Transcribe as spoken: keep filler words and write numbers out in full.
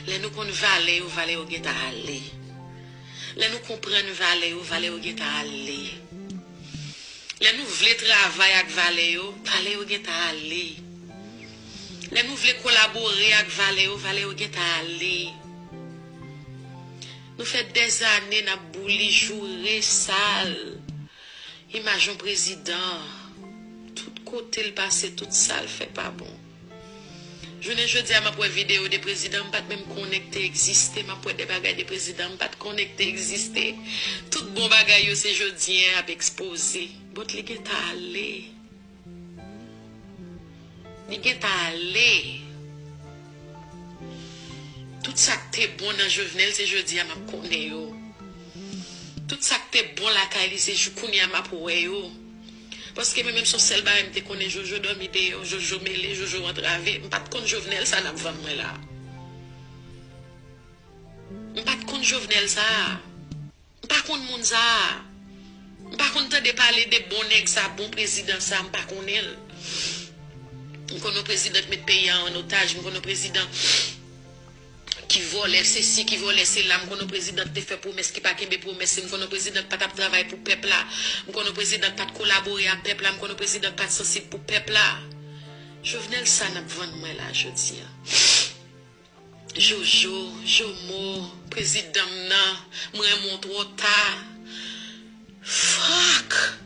Lè nou konn valè yo, valè yo gentan ale. Lè nou konprann valè yo, valè yo gentan ale. Lè nou vle travay ak valè yo, valè yo gentan ale. Lè nou vle kolabore ak valè yo, valè yo gentan ale. Nou fè dèzane n ap bouli, joure, sal imaj yon prezidan. Tout kote l pase, tout sa l fè pa bon. Jounen jodi a, m ap wè videyo de prezidan, m pa t menm konnen k te egziste. M ap wè de bagay de prezidan, m pa t konnen k te egziste. Tout bon bagay yo, se jodi a y ap ekspoze. But li gentan ale. Li gentan ale. Tout sa k te bon nan Jovenel, se jodi a m ap konnen yo. Tout sa k te bon lakay li, se jou kounye a m ap wè yo. Paske mwen menm, se yon sèl bagay m te konnen, Jojo dòmi deyò, Jojo mele, Jojo antrave. M pa t konn Jovenel sa n ap vann mwen la. M pa t konn Jovenel sa. M pa konn moun sa. M pa konn tande pale de bon nèg sa, bon prezidan sa, m pa konnen l. M konn yon prezidan ki met peyi a an otaj, m konn yon prezidan ki vòlè sesi, ki vòlè sela, m konn yon prezidan ki te fè pwomès ki pa kenbe pwomès li, m konn yon prezidan ki pa t ap travay pou pèp la, m konn yon prezidan ki pa t kolabore ak pèp la, m konn yon prezidan ki pa t sansib pou pèp la. Jovenel sa n ap vann mwen la jodi a. Jojo, Jomo, prezidan m nan, m renmen w twò ta. Fuck!